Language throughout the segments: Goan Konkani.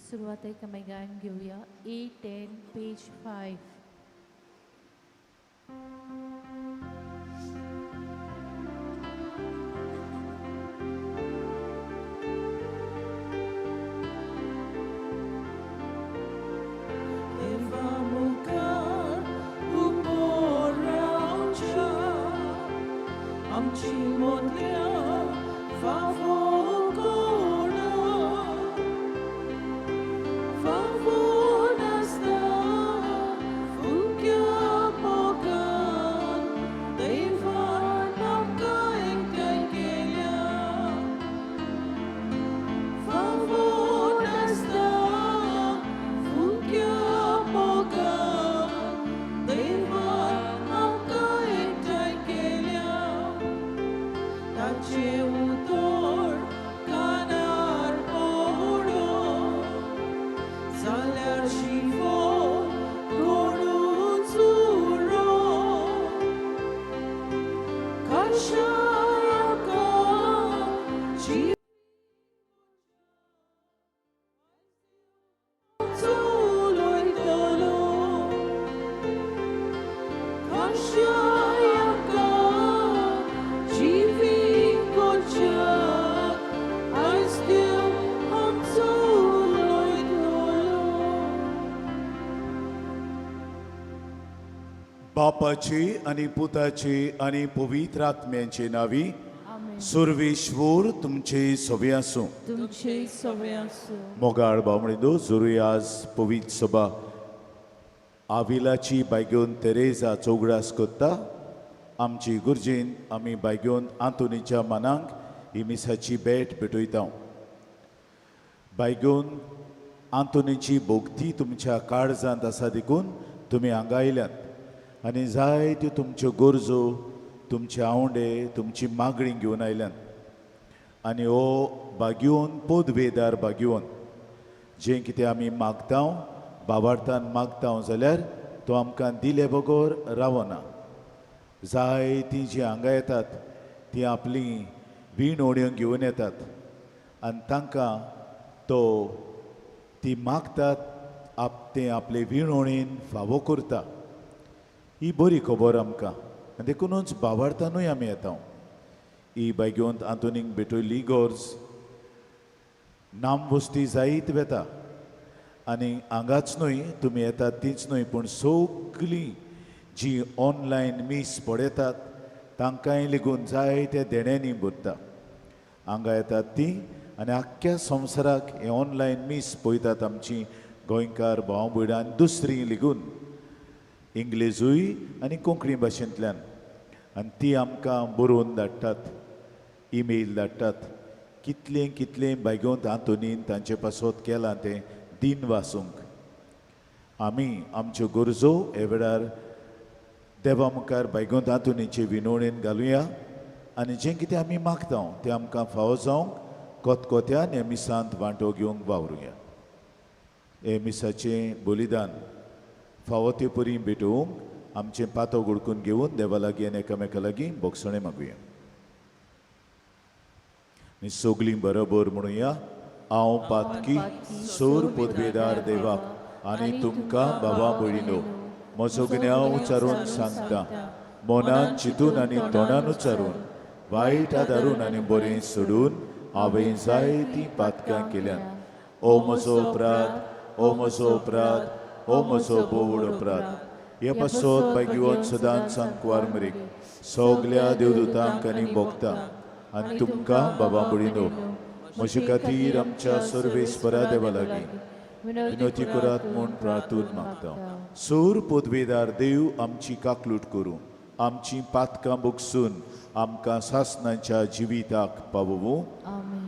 सुरवातेक आमी गायन घेवया A10 page 5. देवा मुखार उबो रावच्या आमची मोदल्या फावो कोणा फावो नासता फुक्या मोगान देवान आमकां एकठांय केल्या फावो नासता फुक्या मोगान देवान आमकां एकठांय केल्या ताचें उतर कानार पडो जाल्यार शिवो कोणूच उरो कशायका जीव उलयतलो कशायका जिवी करच्याक आयज देव आमचो उलयतलो. बापाची आनी पुताची आनी पवित्र आत्म्यांचे नावी. आमेन. सुर्वेश्वर तुमचे सवे आसूं. तुमचे सवे आसूं. मोगाळ बामणिदो जुरूय आज पवित्र सभा आविलाची बायगेवन तेरेजा चौगडास कोत्ता. आमची गुर्जीन आमी बायगेवन आंतोनीच्या मनांक ही मिसाची भेट भेटयता. बायगेवन आंतोनीची भोगती तुमच्या काळजांत आसा देखून तुमी हांगा आयल्यात आनी जायत्यो तुमच्यो गरजो, तुमचे आंवडे, तुमची मागणी घेवन आयल्यात. आनी हो बागयोन पोदवेदार बागयोन जें कितें आमी मागता, बाबार्थान मागता जाल्यार तो आमकां दिले बगर रावना. जायतीं जीं हांगा येतात तीं आपली विणवण्यो घेवन येतात आनी तांकां तो ती मागतात आप तें आपले विणवणेन फावो करता. ही बरी खबर आमकां आनी देखुनूच बाबार्थानूय आमी येता. ही बायगेवंत आंतोनीक भेटयल्ली गरज नामवस्ती जायत वेता आनी हांगाच न्हय तुमी येतात तीच न्हय पूण सगळीं जी ऑनलायन मीस पळयतात तांकांय लेगून जायत्या देण्यांनी भरता. हांगा येतात ती आनी आख्ख्या संवसाराक हें ऑनलायन मीस पळयतात आमची गोंयकार भाव भयणां आनी दुसरीं लेगून इंग्लेजूय आनी कोंकणी भाशेंतल्यान आनी ती आमकां बरोवन धाडटात, ईमेल धाडटात. कितलें कितलें बायगोंत आंतोनीन तांचे पासत केलां तें दिन वासूंक. आमी आमच्यो गरजो हे वेळार देवा मुखार बायगोंत आंतोनीचे विनवणेन घालुया आनी जें कितें आमी मागता तें आमकां फावो जावंक कोतकोत्यान ह्या मिसांत वांटो घेवंक वावरुया. हे मिसाचें बलिदान फावो ते परी भेटोवंक आमचें पातो गुडकून घेवन देवा लागीं आनी एकामेका लागीं भोगसणें मागुया. आनी सगळीं बरोबर म्हणुया, हांव पातकी सोर पदवेदार देवाक आनी तुमकां बाबा भयणीनो म्हजो गुन्यांव उच्चारून सांगता. मनान चिंतून आनी तोंडान उच्चारून, वायट आदारून आनी बरें सोडून हांवें जायतीं पातकां केल्यात. ओ म्हजो अपराध, ओ म्हजो अपराध, ओ म्हजो बोवड अपराध. हे पासत बायगिवन सदांच सांकवार मरीक सगल्या देवदूतांक आनी भोगता आनी तुमकां बाबा भयणीनो म्हजे खातीर आमच्या सर्वेस्परा देवा लागीं विनवती करात म्हूण प्रार्थून मागता. सूर पदवेदार देव आमची काकलूट करूं, आमची पातकां भोगसून आमकां सासणाच्या जिविताक पावोवूं. आमेन.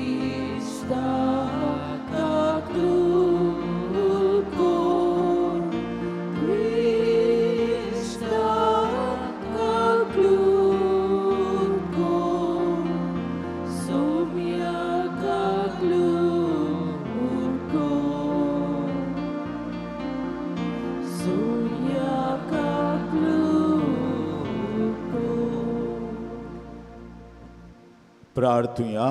Krista kaklukor, प्रार्थुया.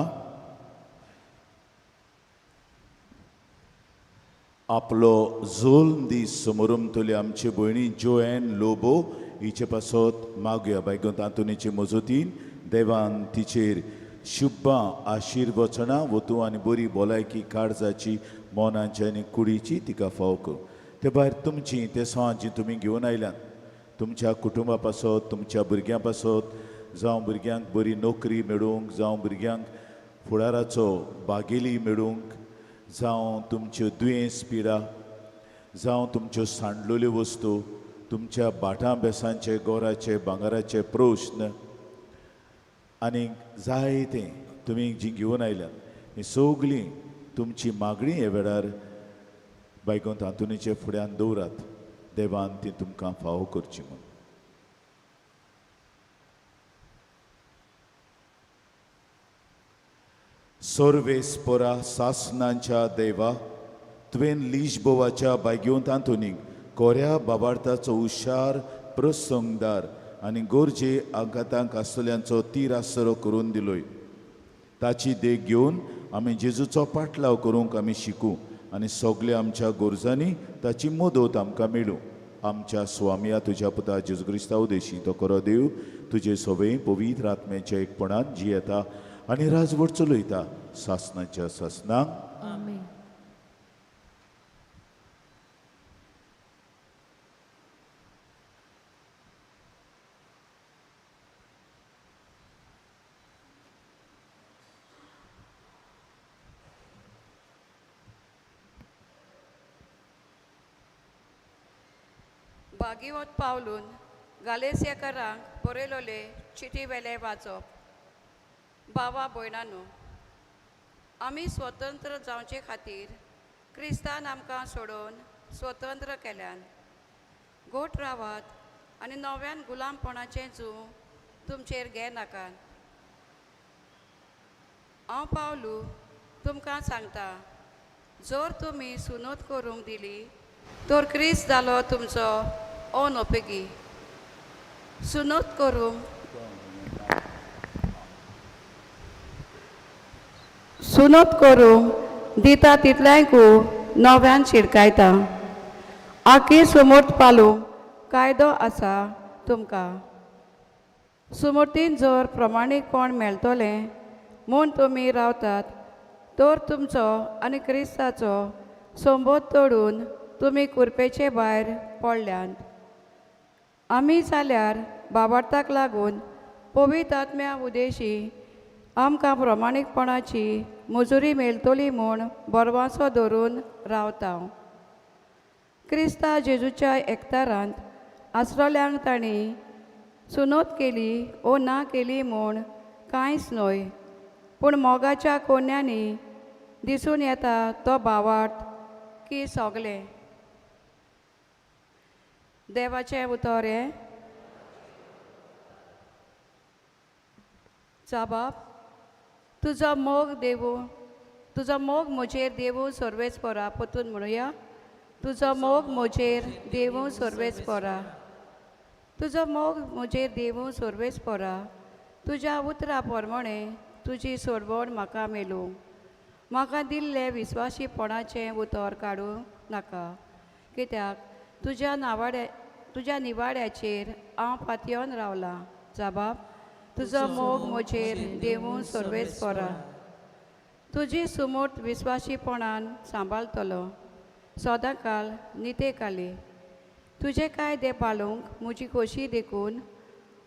आपलो जोल्म दीस समोरमतले आमचे भयणी जोएन लोबो हिचे पासत मागया. बायगोंत आंतोनीचे मजतीन देवान तिचेर शुभां आशिर्वचनां वतूं आनी बरी भलायकी काळजाची मनाची आनी कुडीची तिका फावो करूं. ते भायर तुमची तेसां जी तुमी घेवन आयल्यात तुमच्या कुटुंबा पासत, तुमच्या भुरग्यां पासत, जावं भुरग्यांक बरी नोकरी मेळूंक, जावं भुरग्यांक फुडाराचो बागेली मेळूंक, जावं तुमच्यो दुयेंस पिडा, जावं तुमच्यो सांडलेल्यो वस्तू, तुमच्या भाटां बेसांचे गोराचे भांगराचे प्रश्न आनी जायते तुमी जी घेवन आयल्यात ही सगळीं तुमची मागणी हे वेळार बायगोंत आंतोनीचे फुड्यान दवरात. देवान ती तुमकां फावो करची म्हूण. सर्वेस्परा सासनांच्या देवा, तुवें लिजबोवाच्या बायगेवंत आंतोनीक कोऱ्या बाबार्थाचो हुशार प्रसंगदार आनी गरजे आघातांक आसतल्यांचो तीर आसरो करून दिलोय. ताची देख घेवन आमी जेजूचो पाटलाव करूंक आमी शिकूं आनी सगल्या आमच्या गरजांनी ताची मदत आमकां मेळूं. आमच्या स्वामया तुज्या पुता जेजू क्रिस्ता उदेशी तो खरो देव तुजे सवय पवित्र आत्म्याच्या एकपणान जियेता आनी राजवट चलयता सासनाच्या सासनाक. आमेन. बागीवत पावलून गालेसियाकारांक बरयलोले चिटी वेले वाचप. बाबा भयणानो, आमी स्वतंत्र जावचे खातीर क्रिस्तान आमकां सोडोवन स्वतंत्र केल्यान. गोट रावात आनी नव्यान गुलामपणाचें जूं तुमचेर घेनाकात. हांव पावलू तुमकां सांगता, जर तुमी सुनोत करूंक दिली तर क्रिस्त जालो तुमचो अनोपेगी. सुनोत करूंक सुनोत करूंक दिता तितल्यांकू नव्यान शिरकायता. आखी सुमूर्त पालूंक कायदो आसा तुमकां. सुमूर्तीन जर प्रमाणीकपण मेळटलें म्हूण तुमी रावतात तर तुमचो आनी क्रिस्ताचो संबोध तोडून तुमी कुरपेचे भायर पडल्यात. आमी जाल्यार बाबार्थाक लागून पवित्र आत्म्या उदेशी आमकां प्रमाणीकपणाची मजुरी मेळटली म्हूण बरवासो धरून रावता. क्रिस्ता जेजूच्या एकतारांत आसरोल्यांक तांणी सुनोत केली ओ ना केली म्हूण कांयच न्हय, पूण मोगाच्या कोन्यांनी दिसून येता तो भावार्थ की सगलें. देवाचें उतर हें. जाबाब, तुजो मोग देवू, तुजो मोग म्हजेर देवू सर्वेस्परा. परतून म्हणुया, तुजो मोग म्हजेर देवू सर्वेस्परा. तुजो मोग म्हजेर देवू सर्वेस्परा. तुज्या उतरा प्रमाणे तुजी सोडवण म्हाका मेळूं. म्हाका दिल्लें विस्वाशीपणाचें उतर काडूं नाका, कित्याक तुज्या नावाड्या तुज्या निवाड्याचेर हांव पातयेवन रावलां. जाबाब, तुजो मोग म्हजेर देवू सर्वेस्परा. तुजी सुमूर्त विस्वाशीपणान सांबाळटलो सदांकाल नितेकाली. तुजे कायदे पाळूंक म्हजी खोशी देखून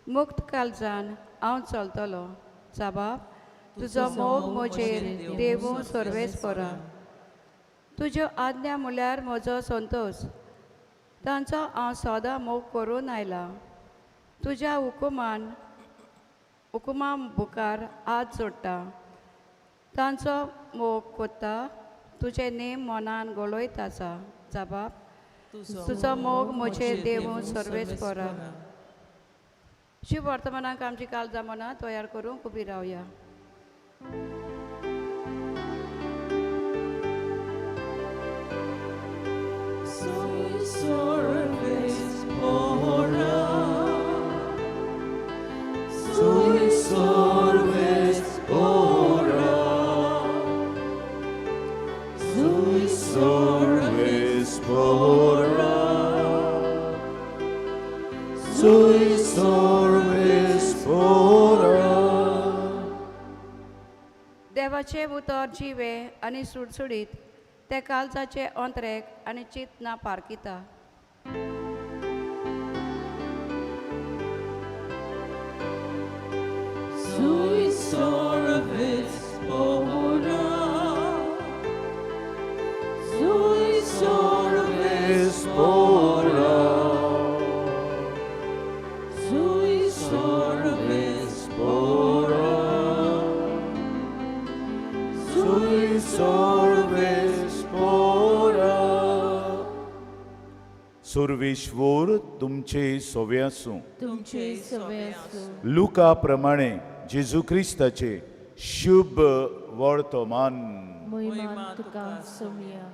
मुक्त काळजान हांव चलतलो. जाबाब, तुजो मोग म्हजेर देवू सर्वेस्परा. तुज्यो आज्ञा म्हळ्यार म्हजो संतोश, तांचो हांव सदां मोग करून आयलां. तुज्या हुकुमान हुकुमा मुखार हात जोडटा, तांचो मोग कोत्ता. तुजे नेम मनान गोलयत आसा. जाबाब, तुजो मोग म्हजेर देवू सर्वेस्परा. शिव वर्तमानाक आमची काळजां मनां तयार करूंक उबी रावया. Sui sorves ora. सर्वेस्पोरा. देवाचें उतर जिवें आनी सुडसुडीत तें काळजाचे अंतरेक आनी चिंतना पारखिता. Sui sorves ora. Sui sorves ora. Sui sorves ora. Sui सर्वेस्पोरा. सुर्वेश्वर तुमचे सोवे आसूं. तुमचे सवे आसूं. लुका प्रमाणे जेजू क्रिस्ताचे शुभ वर्तमान. महिमा तुका सोमया.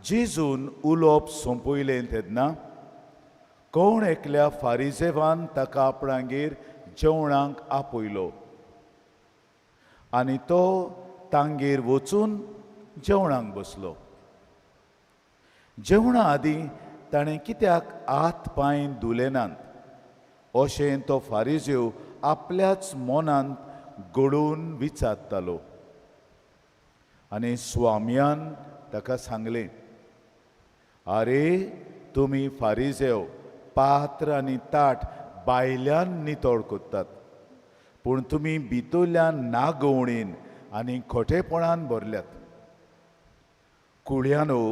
जेजून उलोवप सोंपयलें तेन्ना कोण एकल्या फारिजेवान ताका आपणागेर जेवणाक आपयलो आनी तो तांगेर वचून जेवणाक बसलो. जेवणा आदीं ताणें कित्याक हात पांय धुले नात अशें तो फारिजेव आपल्याच मनांत घडोवन विचारतालो. आनी स्वाम्यान ताका सांगलें, आरे तुमी फारिजेव पात्र आनी ताट भायल्यान नितळ करतात, पूण तुमी भितरल्यान नागोवणेन आनी खोटेपणान भरल्यात. कुळयानो,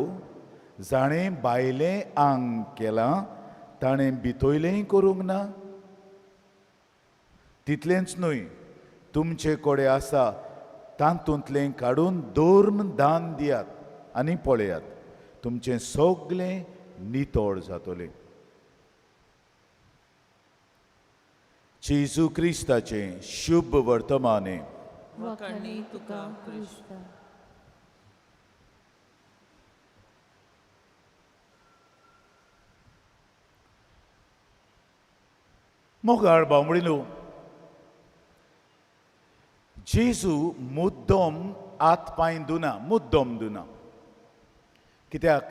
जाणें भायलें आंग केलां ताणें भितरलेंय करूंक ना. तितलेंच न्हय, तुमचे कडेन आसा तातूंतलें काडून धर्म दान दियात आनी पळयात, तुमचें सगलें नितळ जातलें. जेजू क्रिस्ताचें शुभ वर्तमाने. वाखाणी तुका क्रिस्ता. मोगाळ बावणीनो, जेजू मुद्दम हात पांय धुना, मुद्दम धुना. कित्याक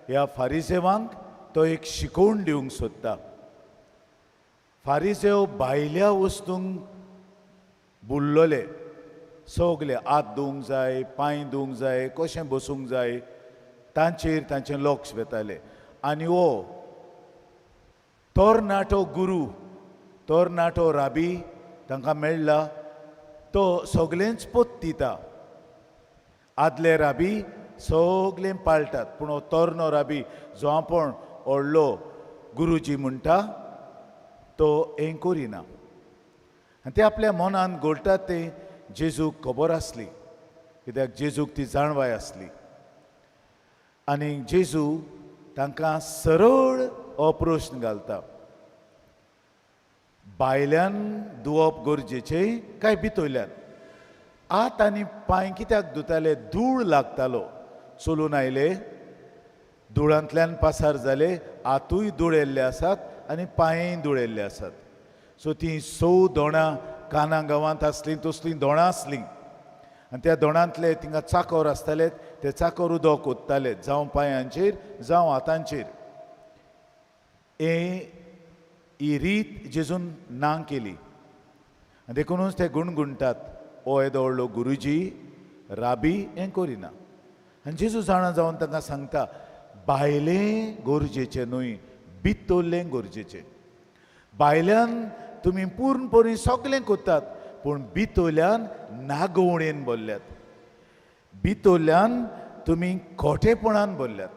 ह्या फारिजेवांक तो एक शिकोवण दिवंक सोदता. फारिजेव भायल्या वस्तूंक बुडलोले, सगले हात धुवंक जाय, पांय धुवंक जाय, कशें बसूंक जाय, तांचेर तांचें लक्ष वेतालें. आनी हो तरणाटो गुरू, तरणाटो राबी तांकां मेळ्ळा, तो सगळेंच पत्तिता. आदले राबी सगळें पाळटात, पूण हो तरनो राबी जो आपूण व्हडलो गुरुजी म्हणटा तो हें करिना. आनी ते आपल्या मनान घोळटात तें जेजूक खबर आसली, कित्याक जेजूक ती जाणवाय आसली. आनी जेजू तांकां सरळ हो प्रश्न घालता, भायल्यान धुवप गरजेचें काय भितरल्यान? हात आनी पांय कित्याक धुताले? धूळ लागतालो, चलून आयले, धुळांतल्यान पासार जाले, हातूय धुळेल्ले आसात आनी पांयय धुळेल्ले आसात. सो तीं स दोणां काना गांवांत आसलीं, तसलीं दोणां आसलीं. आनी त्या दोणांतले थिंगा चाकोर आसताले, ते चाकोर उदक ओत्ताले, जावं पांयांचेर जावं हातांचेर. हे ही रीत जेजून ना केली. आनी देखुनूच ते गुणगुणटात, ओ येदो व्हडलो गुरुजी राबी हें करिना. आनी जेजू जाणा जावन तांकां सांगता, भायलें गरजेचें न्हय, भितरलें गरजेचें. भायल्यान तुमी पूर्णपणी सगळें करतात, पूण भितरल्यान नागोवणेन भरल्यात, भितरल्यान तुमी खोटेपणान भरल्यात,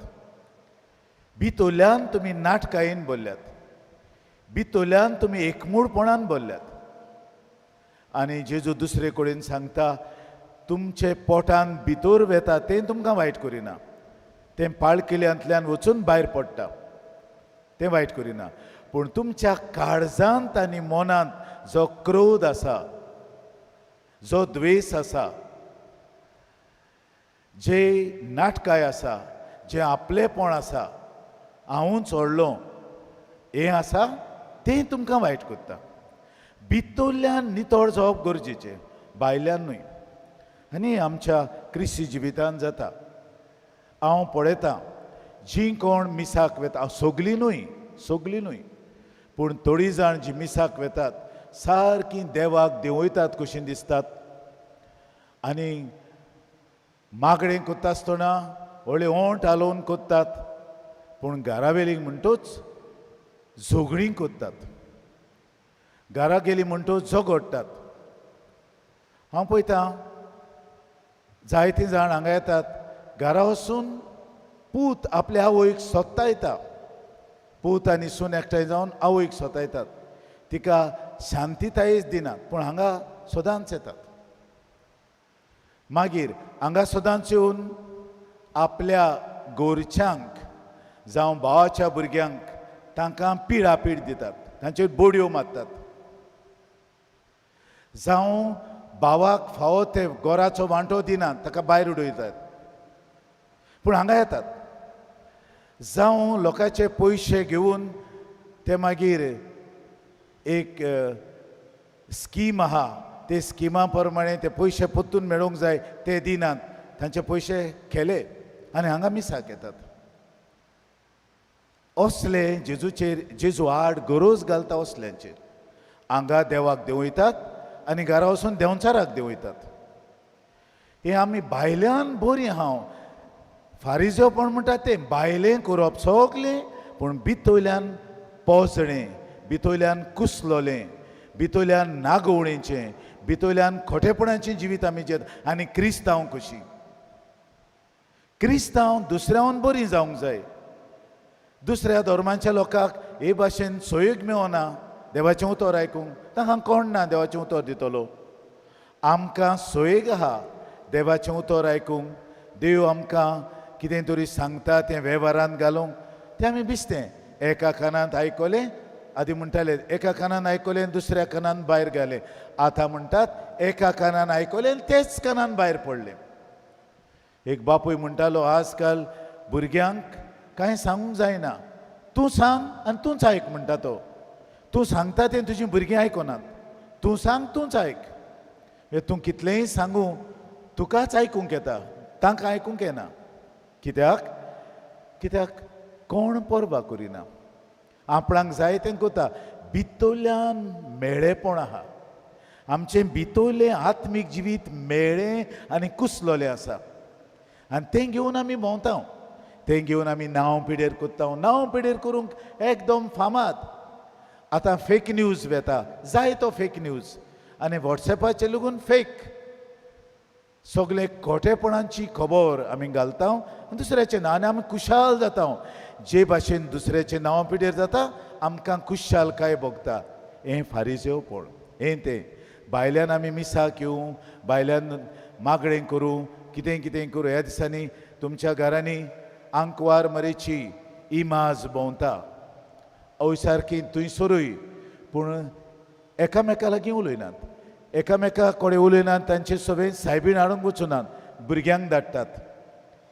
भितरल्यान तुमी नाटकायेन भरल्यात, भितरल्यान तुमी एकमूळपणान भरल्यात. आनी जेजू दुसरे कडेन सांगता, तुमचे पोटान भितर वेता तें तुमकां वायट करिना, तें पाळकिल्यांतल्यान वचून भायर पडटा तें वायट करिना, पूण तुमच्या काळजांत आनी मनांत जो क्रोध आसा, जो द्वेश आसा, जे नाटकाय आसा, जें आपलेपण आसा, हांवूच व्हडलो हें आसा, तें तुमकां वायट करता. भितरल्यान नितळ जावप गरजेचें, भायल्यान न्हय. आनी आमच्या क्रिस्ती जिवितान जाता. हांव पळयतां जीं कोण मिसाक वेता, सगलीं न्हय, सगलीं न्हय, पूण थोडीं जाण जीं मिसाक वेतात सारकीं देवाक देंवयतात कशीं दिसतात आनी मागणें कोत्ता आसतना व्हडले ओंठ हालोवन कोत्तात, पूण घरावेली म्हणटूच झगडीं कोत्तात, घरा गेली म्हणटूच झगडटात. हांव पळयतां जायतीं जाण हांगा येतात, घरा वचून पूत आपल्या आवयक सोत्तायता, पूत आनी सून एकठांय जावन आवयक सोतायतात, तिका शांतितायच दिनात, पूण हांगा सदांच येतात. मागीर हांगा सदांच येवन आपल्या गोरच्यांक जावं भावाच्या भुरग्यांक तांकां पिडापीड दितात, तांचेर बोडयो मारतात, जावं भावाक फावो ते गोराचो वांटो दिनात, ताका भायर उडयतात, पूण हांगा येतात. जावं लोकांचे पयशे घेवन ते मागीर एक स्कीम आहा, ते स्किमा प्रमाणे ते पयशे परतून मेळोवंक जाय, ते दिनात, तांचे पयशे खेले आनी हांगा मिसाक येतात. असले जेजूचेर, जेजू आड गरज घालता असल्यांचेर. हांगा देवाक देंवयतात आनी घरा वचून देंवचाराक देंवयतात. हें आमी भायल्यान बरीं हांव फारिजोपण म्हणटा तें भायलें करप सगलें, पूण भितरल्यान पोसणें, भितरल्यान कुसलोलें, भितरल्यान नागोवणेचें, भितरल्यान खोटेपणाचें जिवीत आमी जेत. आनी क्रिस्तांव कशी, क्रिस्तांव दुसऱ्यावन बरीं जावंक जाय. दुसऱ्या धर्माच्या लोकांक हे भाशेन सोयीक मेळना देवाचें उतर आयकूंक, तांकां कोण ना देवाचें उतर दितलो. आमकां सोयीक आहा देवाचें उतर आयकूंक, देव आमकां कितें तरी सांगता तें वेव्हारांत घालूंक, तें आमी बिस्तें एका कानांत आयकलें, आदी म्हणटाले एका कानान आयकलें दुसऱ्या कानान भायर घालें, आतां म्हणटात एका कानान आयकलें तेच कानान भायर पडलें. एक बापूय म्हणटालो आजकाल भुरग्यांक कांय सांगूंक जायना, तूं सांग आनी तूंच आयक म्हणटा तो. तूं सांगता तें तुजीं भुरगीं आयकनात, तूं सांग तूंच आयक. तूं कितलेंय सांगूं तुकाच आयकूंक येता, तांकां आयकूंक येना. कित्याक? कित्याक कोण परबा करिना, आपणाक जाय तें कोता. भितरल्यान मेळेपण आहा, आमचें भितरलें आत्मीक जिवीत मेळें आनी कुसलोलें आसा आनी तें घेवन आमी भोंवता, तें घेवन आमी नांव पिडेर कोत्ता. नांव पिडेर करूंक एकदम फामाद. आतां फेक न्यूज वेता, जाय तो फेक न्यूज आनी वॉट्सॅपाचेर लागून फेक सगळे खोटेपणाची खबर आमी घालता आनी दुसऱ्याचें नांव, आनी आमी खुशाल जाता. जे भाशेन दुसऱ्याचें नांव पिडेर जाता आमकां खुशालकाय भोगता. हें फारिजेवपण, हें तें भायल्यान आमी मिसाक येवं, भायल्यान मागणें करूं, कितें कितें करूं. ह्या दिसांनी तुमच्या घरांनी आंकवार मरेची इमाज भोंवता, अय सारकी थंयसरूय, पूण एकामेका लागीं उलयनात, एकामेका कडेन उलयनात, तांचे सगळें सायबीण हाडूंक वचुनात, भुरग्यांक धाडटात.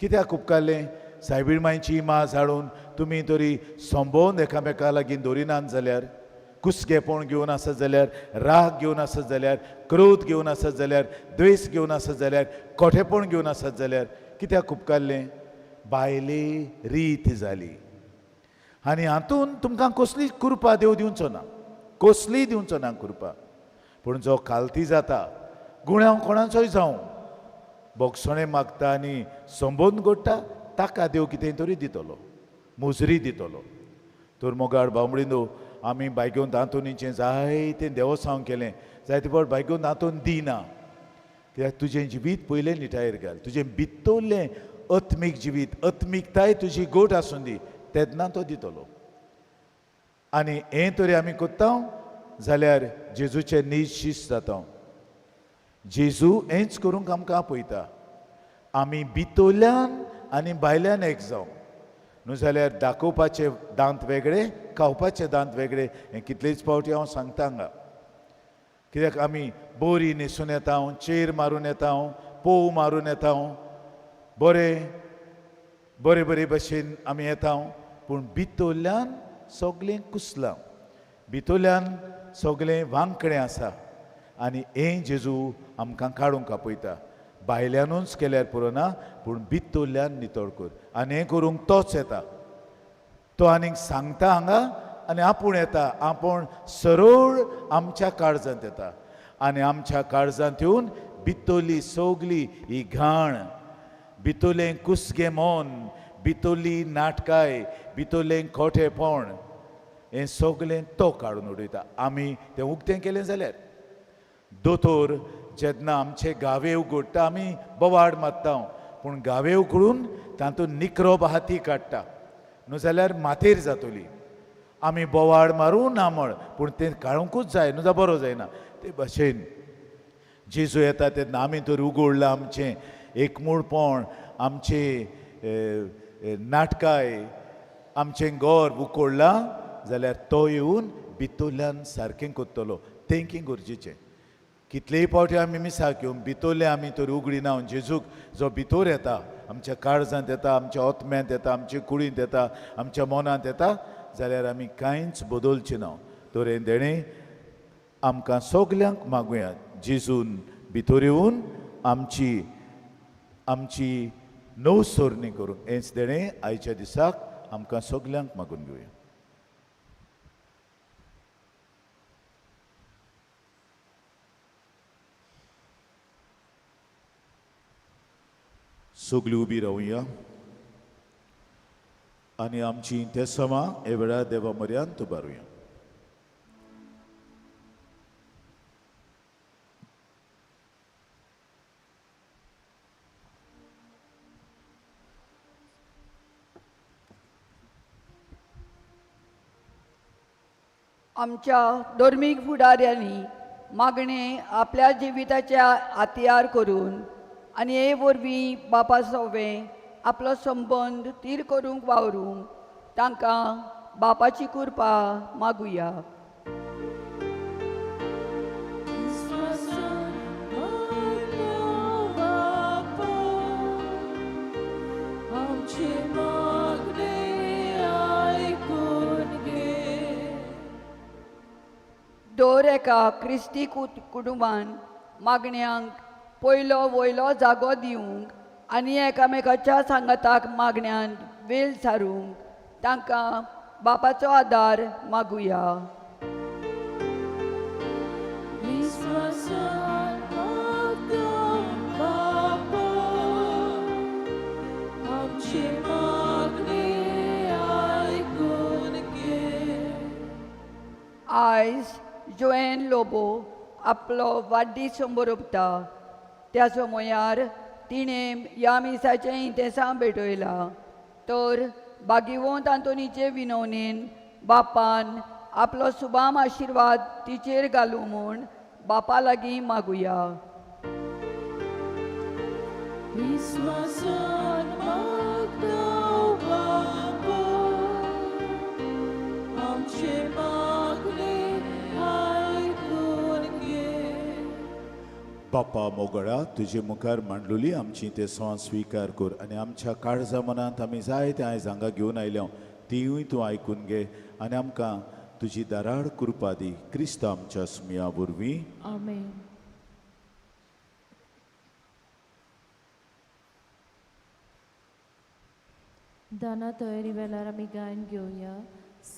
कित्याक उपकारलें सायबीण मांयची इमाज हाडून तुमी तरी संबोवन एकामेका लागीं दवरिनात जाल्यार, कुसगेपण घेवन आसत जाल्यार, राग घेवन आसत जाल्यार, क्रोध घेवन आसत जाल्यार, द्वेस घेवन आसत जाल्यार, खोटेपण घेवन आसत जाल्यार कित्याक उपकारलें? बायले रीत जाली. आनी हातून तुमकां कसली कृपा देव दिवचो ना, कसलीय दिवचो ना कृपा. पूण जो खालती जाता, गुण्यांव कोणाचोय जावं, बोगसणें मागता आनी संबोध घडटा, ताका देव कितें तरी दितलो, मुजरी दितलो. तर मोगाळ बावडीनो, आमी बायगेवन दांतोनीचें जायतें देवसांव केलें, जायते फावट बायगेवन दांतोन दिना. कित्याक तुजें जिवीत पयलें निटायेर घाल, तुजें भितरलें आत्मीक जिवीत, आत्मिकताय तुजी गोट आसूं दी, तेन्ना तो दितलो. आनी हें तरी आमी कोत्ता जाल्यार जेजूचे नीज शीस जाता. जेजू हेंच करूंक आमकां आपयता, आमी भितरल्यान आनी भायल्यान एक जावं. न्हू जाल्यार दाखोवपाचे दांत वेगळे, खावपाचे दांत वेगळे. हें कितलेच फावटी हांव सांगता हांगा. कित्याक आमी बोरी न्हेसून येता, चेर मारून येता, पोव मारून येता, बरे बरे बरे भशेन आमी येता, पूण भितरल्यान सगळें कुसलां, भितरल्यान सगळें वांकडें आसा. आनी हें जेजू आमकां काडूंक आपयता. भायल्यानूच केल्यार पुरो ना, पूण भितरल्यान नितळ कर. आनी हें करूंक तोच येता, तो आनीक सांगता हांगा आनी आपूण येता, आपूण सरळ आमच्या काळजांत येता आनी आमच्या काळजांत येवन भितरली सगली ही घाण, भितरलें कुसगें मन, भितरली नाटकाय, भितरलें खोटेपण, हें सगलें तो काडून उडयता. आमी तें उक्तें केलें जाल्यार दोतोर जेन्ना आमचे गावे उगडटा आमी बोवाळ मारता, पूण गावे उगडून तातूंत निक्रोब आहा ती काडटा, न्हू जाल्यार मातेर जातली. आमी बोवाळ मारूं ना म्हण, पूण तें काडूंकूच जाय, न्हू जाल्यार बरो जायना. ते भाशेन जेजू येता तेन्ना आमी तर उगडलां आमचें एकमूळपण, आमचें नाटकाय, आमचें गर्व उकडलां जाल्यार तो येवन भितरल्यान सारकें करतलो. तें की गरजेचें. कितलेय फावटी आमी मिसाक येवन भितरलें आमी तर उगडिना, जेजूक जो भितर येता, आमच्या काळजांत येता, आमच्या आत्म्यांत येता, आमच्या कुडींत येता, आमच्या मनांत येता जाल्यार आमी कांयच बदलचें ना. तर हें देणें आमकां सगल्यांक मागुया, जेजून भितर येवन आमची आमची नवसरणी करूंक. हेंच देणें आयच्या दिसाक आमकां सगल्यांक मागून घेवया. सगळीं उबी रावया आनी आमची तेसमां हे वेळार देवा म्हऱ्यांत उबारुया. आमच्या धर्मीक फुडाऱ्यांनी मागणें आपल्या जिविताच्या हातयार करून आनी हे वरवीं बापा सवें आपलो संबंद थीर करूंक वावरूंक तांकां बापाची कृपा मागुया. दर एका क्रिस्ती कुटुंबान मागण्यांक पयलो वयलो जागो दिवंक आनी एकामेकाच्या सांगाताक मागण्यांत वेळ सारूंक तांकां बापाचो आदार मागुया. आयज जोएन लोबो आपलो वाडदीस बरोवता. त्या समयार तिणें ह्या मिसाचें इंतेसांव भेटयलां. तर बागिवंत आंतोनीचे विनवणेन बापान आपलो सुबाम आशिर्वाद तिचेर घालूं म्हूण बापा लागीं मागुया. बापा मोगळा, तुजे मुखार मांडलोली आमची ते सवां स्विकार कर आनी आमच्या काळजा मनांत आमी जायते आयज हांगा घेवन आयल्या तिवूय तूं आयकून घे आनी आमकां तुजी दाराड कृपा दी. क्रिस्त आमच्या सुमया वरवीं. आमेन. दाना तयारी वेळार आमी गायन घेवया.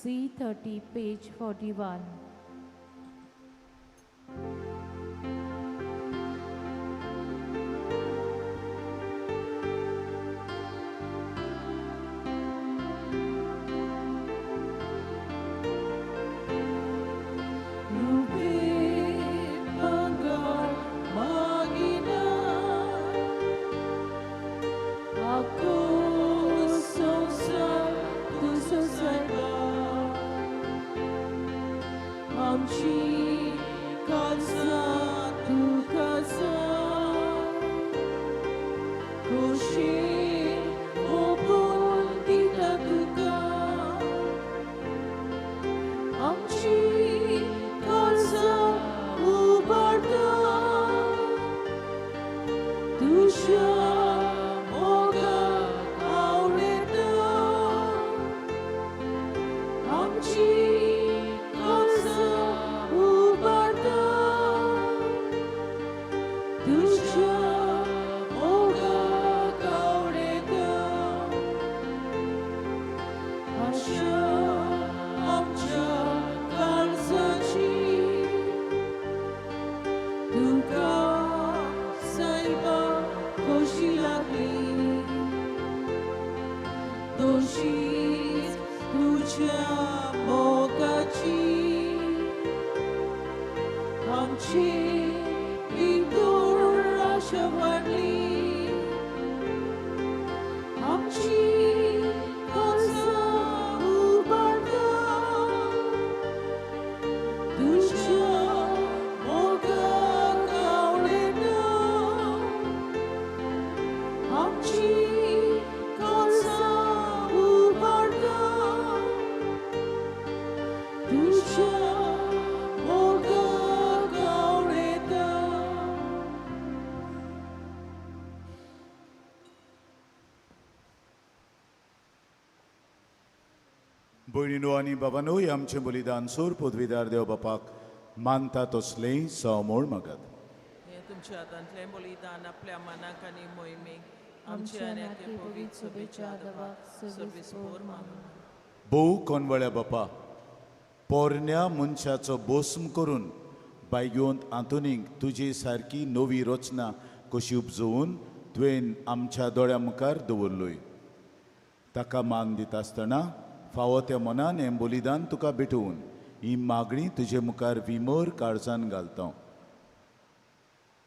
C30 page 41. आमची दुराशा वाडली आमची काळजां उबारता तुज्या मोगाक आवडना आमची काळजां उबारता तुज्या मोगाक आवडता. भयणीनो आनी बाबानो, हें आमचें बलिदान सोर पदवीदार देव बापाक मानता तसलें सवमोळ मागात. हें तुमच्या हातांतलें बलिदान आपल्या मनाक आनी मोहिमेक आमच्या आमच्या आनी आनी पवित्र सभेच्या आदवाक सर्वीस पोर मागून. भोव कोनवळ्या बापा, पोरण्या मनशाचो बोस्म करून बायगोंत आंतोनीक तुजी सारकी नवी रचना कशी उपजोवन तुवें आमच्या दोळ्या मुखार दवरलोय. ताका मान दिता आसतना फावो त्या मनान हें बलिदान तुका भेटोवन ही मागणी तुजे मुखार विमर काळजान घालता.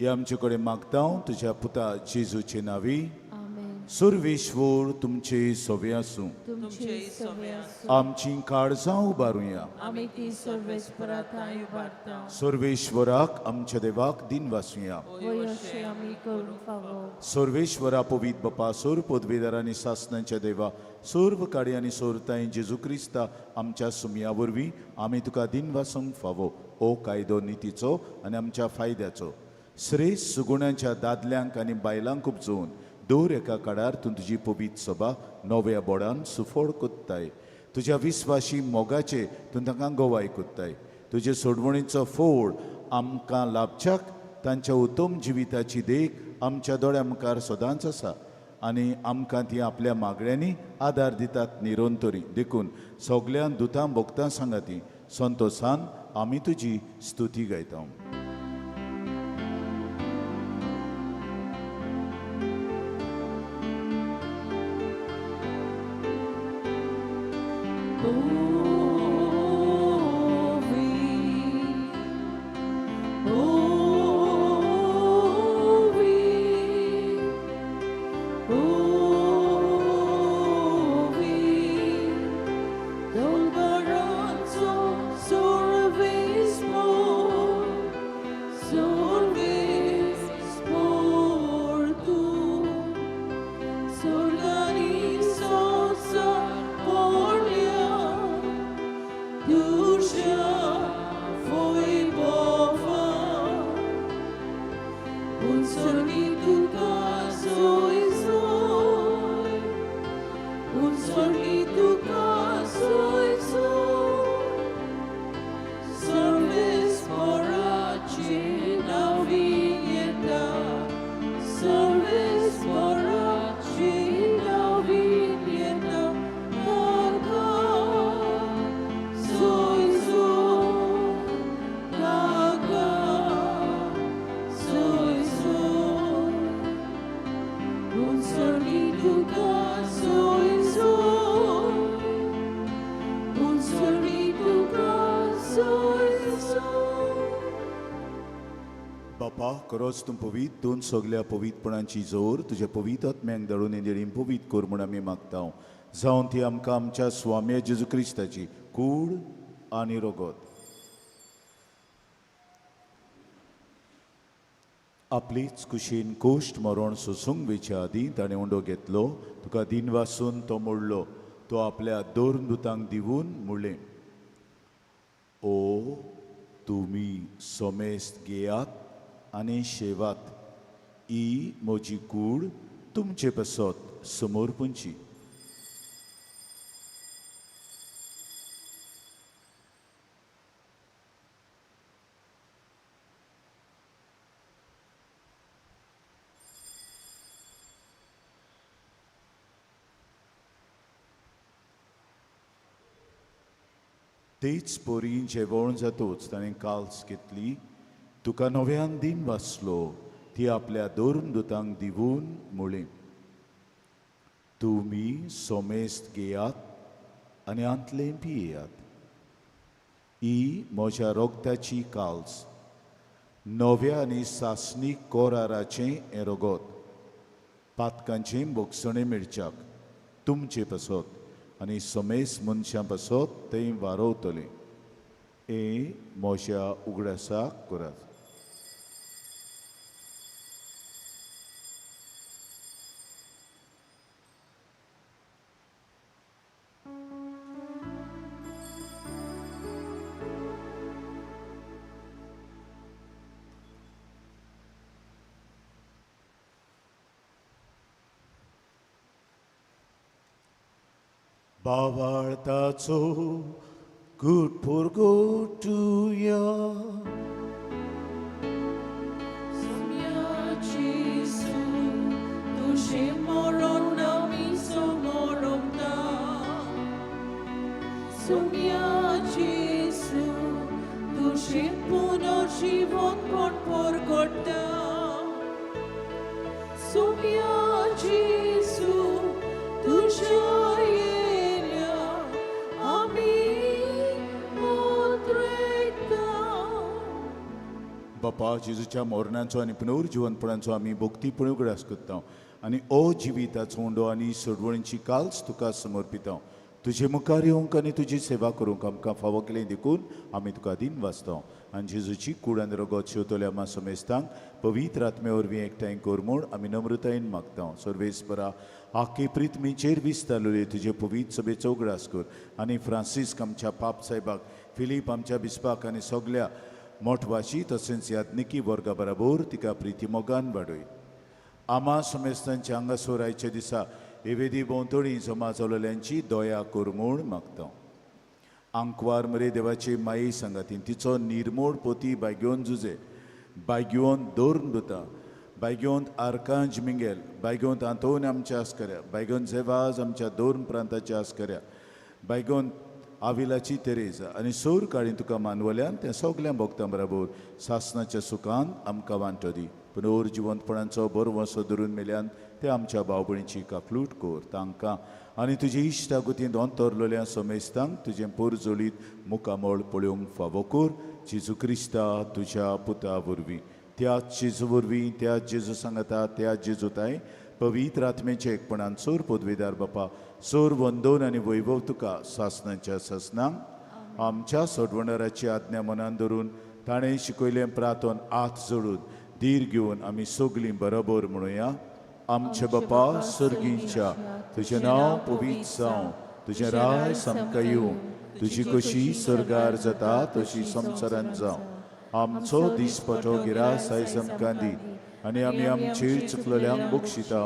हे आमचे कडेन मागता तुज्या पुता जेजूचे नांवी. आमेन. सुर्वेश्वर तुमचे सवे आसूं. तुमचे सवे आसूं. आमची काळजां उबारुया. आमी ती सर्वेस्पराथांय उबारता. सर्वेश्वराक आमच्या देवाक दिन वासुया. वय अशें आमी करूंक फावो. सर्वेश्वरा पवीत बापा, सोर पदवेदार आनी सासनांच्या देवा, सर्व काडी आनी सोरताय जेजू क्रिस्ता आमच्या सुमया वरवीं आमी तुका दिन वासूंक फावो. ओ कायदो नितीचो आनी आमच्या फायद्याचो श्रेश्ठ सुगुणांच्या दादल्यांक आनी बायलांक उपजोवन दर एका काळार तूं तुजी पवीत सभा नव्या बोडान सुफळ कोत्ताय. तुज्या विस्वाशी मोगाचे तूं तांकां गवाय कोत्ताय. तुजे सोडवणीचो फोड आमकां लाभच्याक तांच्या उत्तम जिविताची देख आमच्या दोळ्या मुखार सदांच आसा आनी आमकां ती आपल्या मागण्यांनी आदार दितात निरंतरी. देखून सगळ्यां दुतां भोगतां सांगा ती संतोसान आमी तुजी स्तुती गायता. बापा, खरोच तूं पवीत, तूं सगल्या पवीतपणाची जोर तुज्या पवीत आत्म्यांक धाडून हें पवीत कर म्हूण आमी मागता. जावन ती आमकां आमच्या स्वाम्या जेजू क्रिस्ताची कूड आनी रगत आपलीच कुशीन कोश्ट मरण सोसूंक वेच्या आदीं ताणें उंडो घेतलो, तुका दिन वासून तो मोडलो, तो आपल्या दोन दुतांक दिवन म्हणलें, ओ तुमी समेस्त घेयात आनी शेवात, ही म्हजी कूड तुमचे पासत समर्पणची. तेच परी जेवण जातोच ताणें काल्स घेतली, तुका नव्यान दिन वाचलो, ती आपल्या दोन दुतांक दिवन म्हणलें, तुमी सोमेस्त घेयात आनी आंतलें पियेयात, ही म्हज्या रोगताची काल्स, नव्या आनी सासणी कोराराचें हें रगत पातकांचें भोगसणें मेळच्याक तुमचे पासत आनी समेस मनशां पासत तें वारवतलें. हें म्हज्या उगडासाक करात. बावाळताचो गुड पुरगोटुया. Sommia Gesù, तुझे मरण आमी समोरमता. Sommia Gesù, तुझे पुनर्जीवन पण परगडटा. Sommia Gesù, तुझ्या येल्या आमी मोत्रेता. बापा, जेजूच्या मरणाचो आनी पुनर्जिवनपणाचो आमी भक्तीपणी उगडास करता आनी ओ जिविताचो उंडो आनी सोडवणीची काल्स तुका समर्पिता. तुजे मुखार येवंक आनी तुजी सेवा करूंक आमकां फावो केलें देखून आमी तुका दिन वाचता. आनी जेजूची कूड आनी रगत शेवतल्या आमा समेस्तांक पवित्र आत्मे वरवीं एकठांय कर म्हूण आमी नम्रतायेन मागता. सर्वेस्परा, आखे प्रिथमीचेर विस्तारलेले तुजे पवित्र सभेचो उगडास कर आनी फ्रांसिस्क आमच्या पाप साहेबाक, फिलीप आमच्या बिस्पाक आनी सगल्या मोठवाशी तशेंच याज्ञिकी वर्गा बराबर तिका प्रितीमोगान वाडय. आमा समेस्तांच्या हांगासर आयच्या दिसा हे वेदी भोंवतणी जमा जालोल्यांची दया कर म्हूण मागता. आंकवार मरे देवाचे माये सांगातीन तिचो निर्मोड पोती बायगेवन जुजे, बायगेवन दोर्न दुता, बायगेवंत आर्कांज मिंगेल, बायगेवंत आंतोन आमच्या आस्कऱ्या, बायगेवन झेवाज आमच्या दोन प्रांताच्या आस्कऱ्या, बायगेवन आविलाची तेरेज आनी सोर काळी तुका मानवल्यान त्या सगल्या भोगतां बराबर सासनाच्या सुखान आमकां वांटो दी. पुनर जिवंतपणाचो बरो धरून मेल्यान ते आमच्या भावभयणीची काकलूट कर. तांकां आनी तुजी इश्टागतींत अंतरलेल्या समेस्तांक तुजें पोरजोलीत मुखामळ पळोवंक फावो कर. जेजू क्रिस्ता तुज्या पुता वरवीं, त्या जेजू वरवीं, त्या जेजू सांगता, त्या जेजू ताय पवित्र आत्मेचे एकपणान सोर पदवेदार बापा, सोर वंदोन आनी वैभव तुका सासनाच्या सासनांक. आमच्या सोडवणाराची आज्ञा मनान धरून ताणें शिकयलें प्रातोन हात जोडून धीर घेवन आमी सगलीं बरोबर म्हणुया. आमच्या बापा सर्गींच्या, तुजें नांव पवित्र जावं, तुजें राज आमकां येवं, तुजी कशी सर्गार जाता तशी संवसारांत जावं. आमचो दिसपटो गिरास आयज आमकां दी आनी आमी आमचे चुकलेल्यांक बक्षिता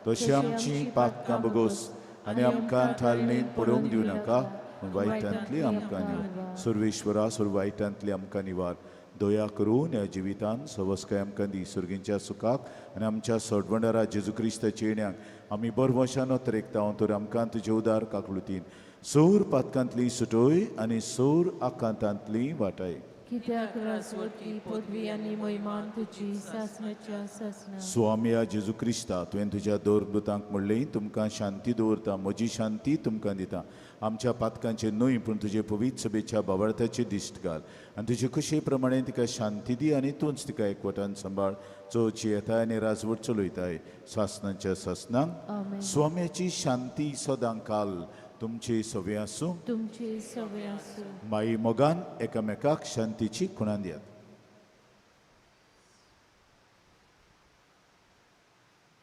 तशी आमची पातकां बगोस आनी आमकां थालणींत पडोवंक दिवं नाका, पूण वायटांतली आमकां निवार. सर्वेश्वरा, सर्व वायटांतली आमकां निवार. दया करून ह्या जिवितान सवस्काय आमकां दी. सर्गींच्या सुखाक आनी आमच्या सोडवणारा जेजू क्रिस्ताच्या येण्याक आमी बरवशान अतरेकता तर आमकां तुजे उदार काकलुतीन सोर पातकांतली सुटोय आनी सोर आकांतांतली वाटाय. कित्याक राजवटी पदवी आनी महिमान तुजी सासणाच्या सासणा. स्वामया जेजू क्रिस्ता, तुवें तुज्या दोरदूतांक म्हणलें, तुमकां शांती दवरता, म्हजी शांती तुमकां दिता. आमच्या पातकांचे न्हय पूण तुजे पवित्र सभेच्या बावळताची दिश्ट घाल आनी तुजे कशे प्रमाणे तिका शांती दी आनी तूंच तिका एकवटान सांबाळ, जो जियेताय आनी राजवट चलयताय सासणाच्या सासणांक. स्वाम्याची शांती सदां काल तुमचे सवे आसूं, तुमचे सवे आसूं. माई मोगान एकामेकाक शांतीची खुणां दियात.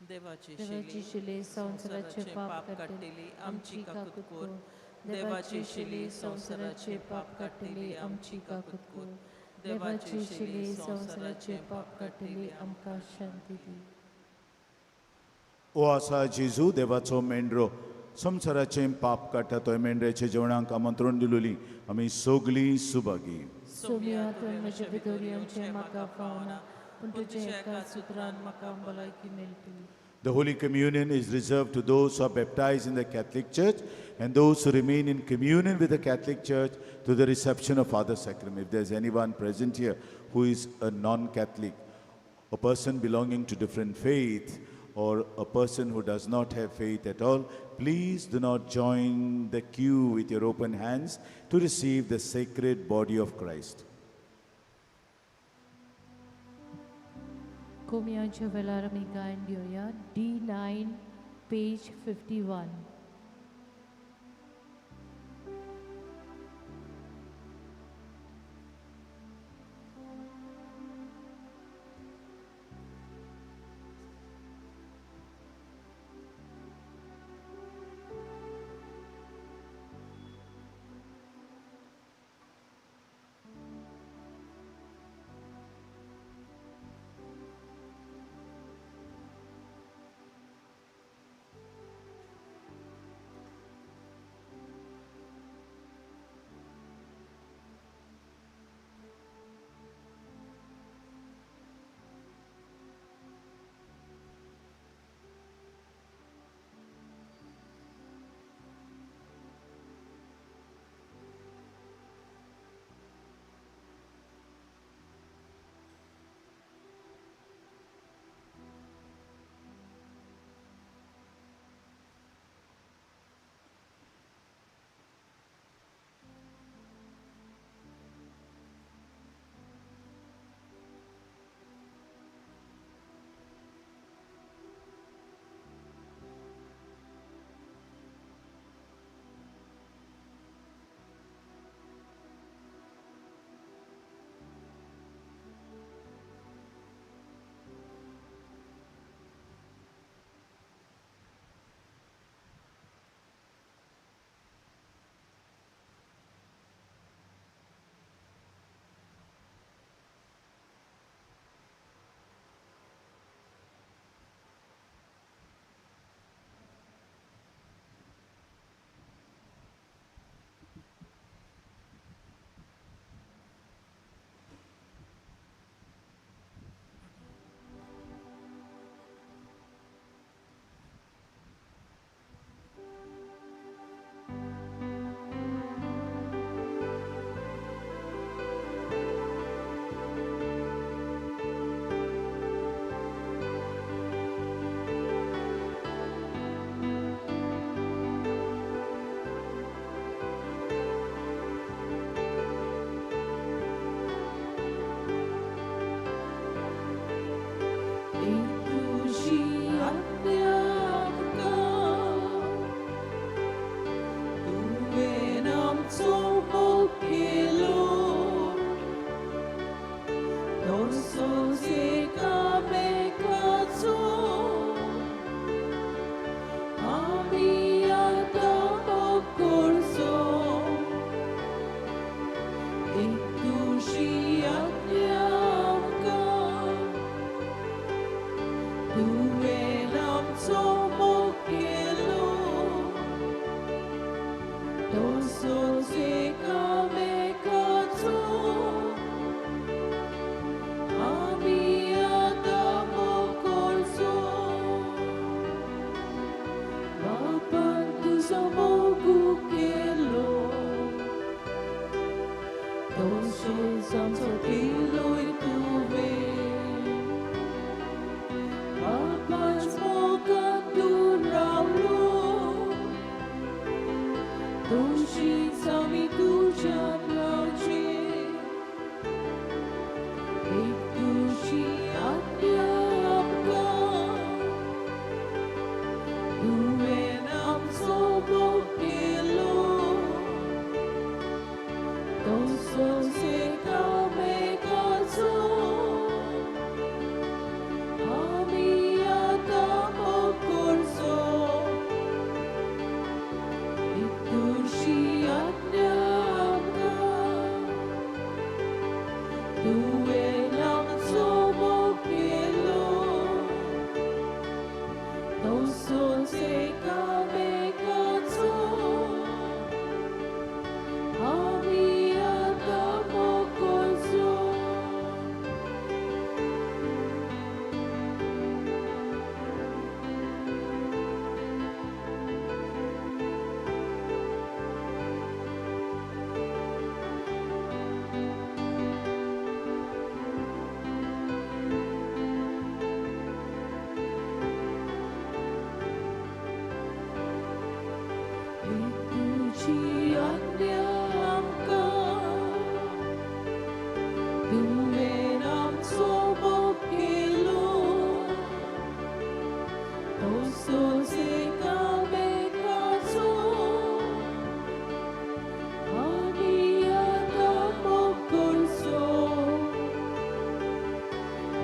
देवाची शिले संवसाराचे पाप काडटली आमची काकूत कर. देवाची शिले संवसाराचे पाप काडटली आमची काकूत कर. देवाची शिले संवसाराचे पाप काडटली आमकां शांती दी. ओ आसा जेजू देवाचो मेंढरो, संवसाराचें पाप काडटा तो मेंढऱ्याच्या जेवणाक आमंत्रण दिलोली आमी सगलीं सुभागी. सोम्या, तुवें म्हजे भितर येवचें म्हाका फावना, पूण तुज्या एका सुत्रान म्हाका भलायकी मेळटली. The Holy Communion is reserved to those who are baptized in the Catholic Church and those who remain in communion with the Catholic Church to the reception of other sacrament. If there's anyone present here who is a non-Catholic, a person belonging to different faith, or a person who does not have faith at all, please do not join the queue with your open hands to receive the sacred body of Christ. कोमयांच्या वेळार आमी गायन घेवया D9 page 51.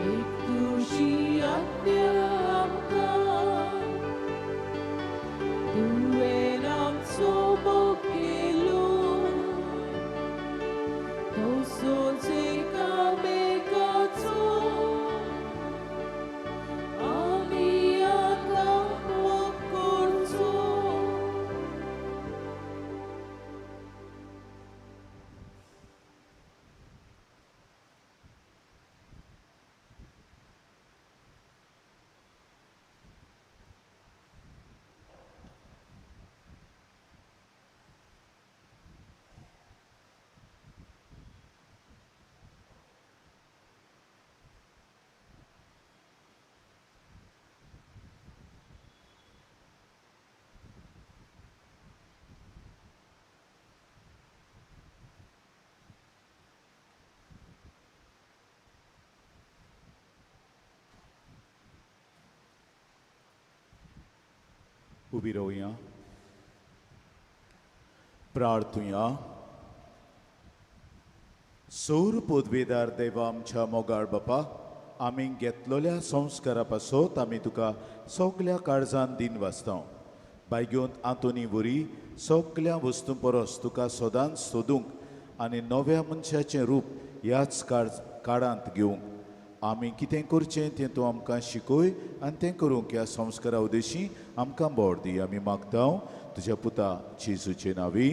एक तुजी आज्ञा आमकां तुवें आमचो मोग केलो तसोच एकामेकाचो आमी आतां मोग करचो. उबी रावया, प्रार्थुया. सौर पदवेदार देवा आमच्या मोगाळ बापा, आमी घेतलेल्या संस्कारा पासत आमी तुका सगल्या काळजान दिन वाचता. बायगेवंत आंतोनी वरी सगल्या वस्तूं परस तुका सदांच सोदूंक आनी नव्या मनशाचें रूप ह्याच काळांत घेवंक आमी कितें करचें तें तूं आमकां शिकय आनी तें करूंक ह्या संस्कारा उद्देशी आमकां बोर दी. आमी मागता तुज्या पुता जेजूचे नांवी.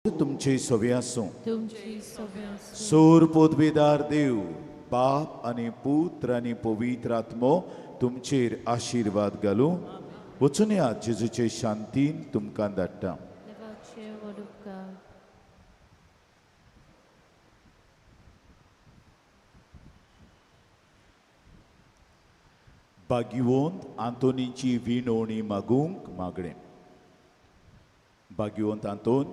तुमचे सवे आसूं. सोर पदवेदार देव बाप आनी पुत्र आनी पवित्र आत्मो तुमचेर आशिर्वाद घालूं. वचून या जेजूचे शांतीन तुमकां धाडटा. भाग्यवंत आंतोनीची विनवणी मागूंक मागणें. भाग्यवंत आंतोन,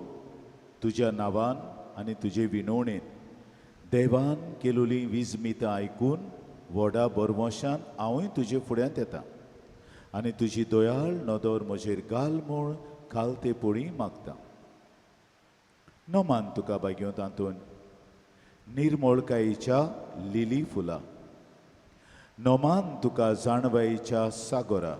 तुज्या नांवान आनी तुजे विनवणेन देवान केलोली विजमितां आयकून व्हडा बरवशान हांवूय तुजे फुड्यांत येता आनी तुजी दयाळ नदर म्हजेर घाल म्हूण खालते पोळी मागता. नमान तुका भाग्यवंत आंतोन निर्मळकायेच्या लिली फुलां, नमान तुका जाणवायेच्या सागोरा,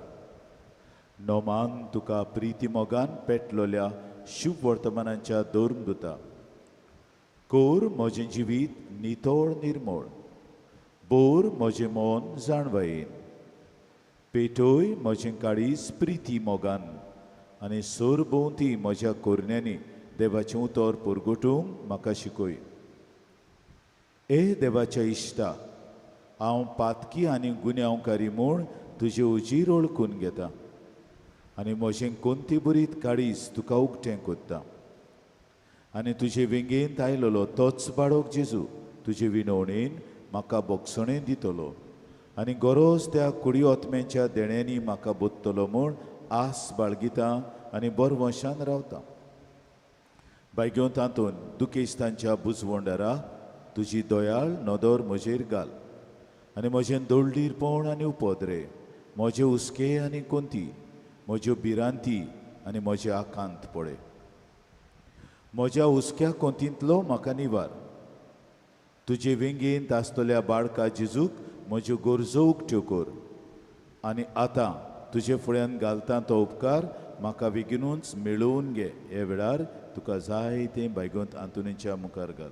नमान तुका प्रितीमोगान पेटलोल्या शुभ वर्तमानाच्या धर्मदुता. कोर म्हजें जिवीत नितळ निर्मळ, बोर म्हजें मन जाणवायेन, पेटोय म्हजें काळीज प्रिती मोगान आनी सरभोंवती म्हज्या कोरण्यांनी देवाचें उतर परगटूंक म्हाका शिकय. ए देवाच्या इश्टा, हांव पातकी आनी गुन्यांवकारी म्हूण तुजे उजीर वळखून घेता आनी म्हजें कोणती बरीत काळीज तुका उक्तें कोत्ता आनी तुजे वेंगेंत आयलोलो तोच बाळक जेजू तुजे विनवणेन म्हाका बोगसणें दितलो आनी गरज त्या कुडी आत्म्याच्या देण्यांनी म्हाका बोत्तलो म्हूण आस बाळगिता आनी बरवंशान रावता. बायगेवंत तातूंत दुखेस्तांच्या बुजवंडारा तुजी दयाळ नदर म्हजेर घाल आनी म्हजें दोळडीरपण आनी उपद्रे, म्हजे हुस्के आनी कोंती, म्हज्यो भिरांती आनी म्हजे आकांत पळय. म्हज्या हुस्क्या कोंतींतलो म्हाका निवार. तुजे वेंगेंत आसतल्या बाळका जेजूक म्हज्यो गरजो उक्त्यो कर आनी आतां तुजे फुड्यान घालता तो उपकार म्हाका बेगिनूच मेळोवन घे. हे वेळार तुका जाय तें बायगोंत आंतोनीच्या मुखार घाल.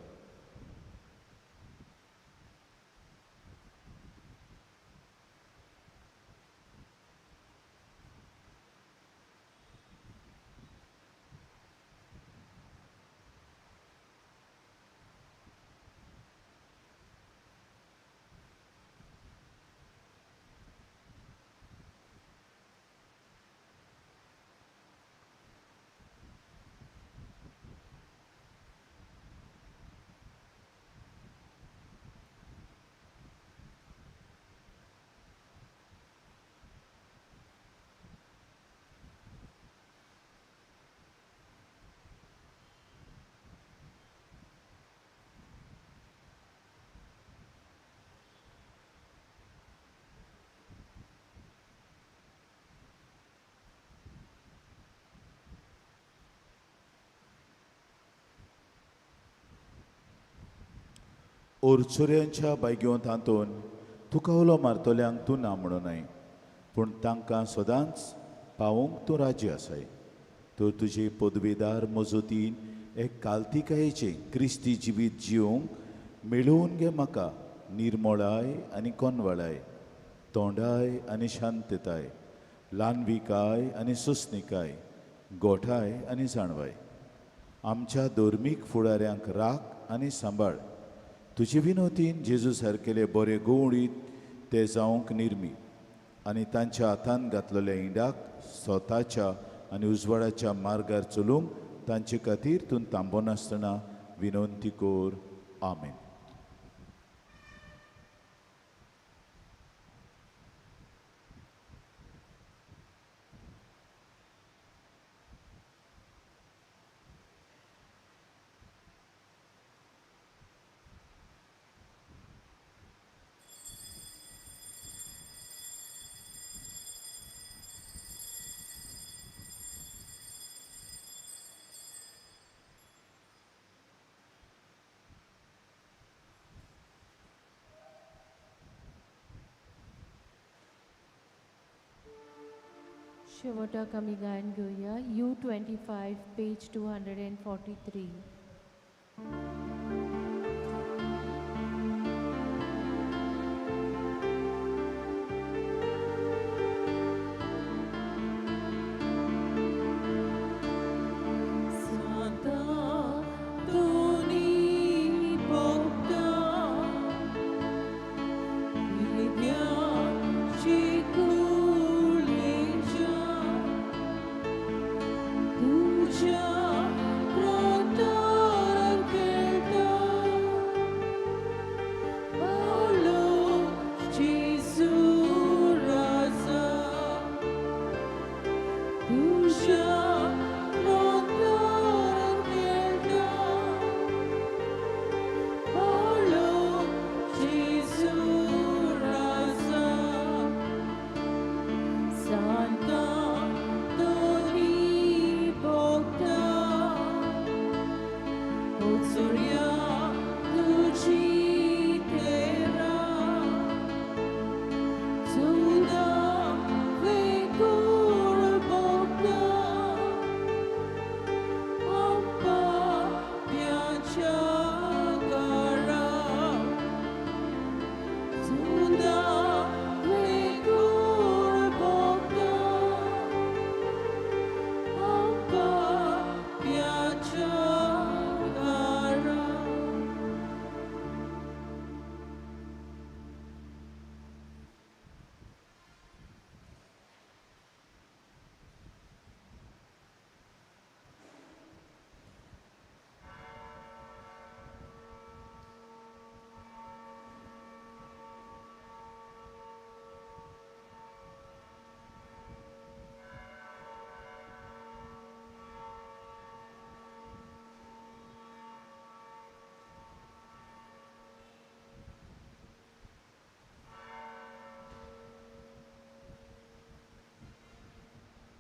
ओरचुऱ्यांच्या बायगेवंत हातून तुका उलो मारतल्यांक तूं ना म्हणूनय, पूण तांकां सदांच पावोवंक तूं राजी आसाय. तर तुजे पदवीदार मजतीन एक कालतिकायेचें क्रिस्ती जिवीत जिवंक मेळोवन घे म्हाका निर्मळाय आनी कोनवळाय, तोंडाय आनी शांतताय, ल्हानविकाय आनी सोंसणिकाय, गोठाय आनी जाणवाय. आमच्या धर्मीक फुडाऱ्यांक राख आनी सांबाळ. तुजे विनोतीन जेजू सारकेले बरे गोवणीत ते जावंक निर्मी आनी तांच्या हातान घातलेल्या इंडाक स्वताच्या आनी उजवाडाच्या मार्गार चलूंक तांचे खातीर तूं थांबनासतना विनंती कर. आमेन. शेवटाक आमी गायन घेवया. U 25 page 243.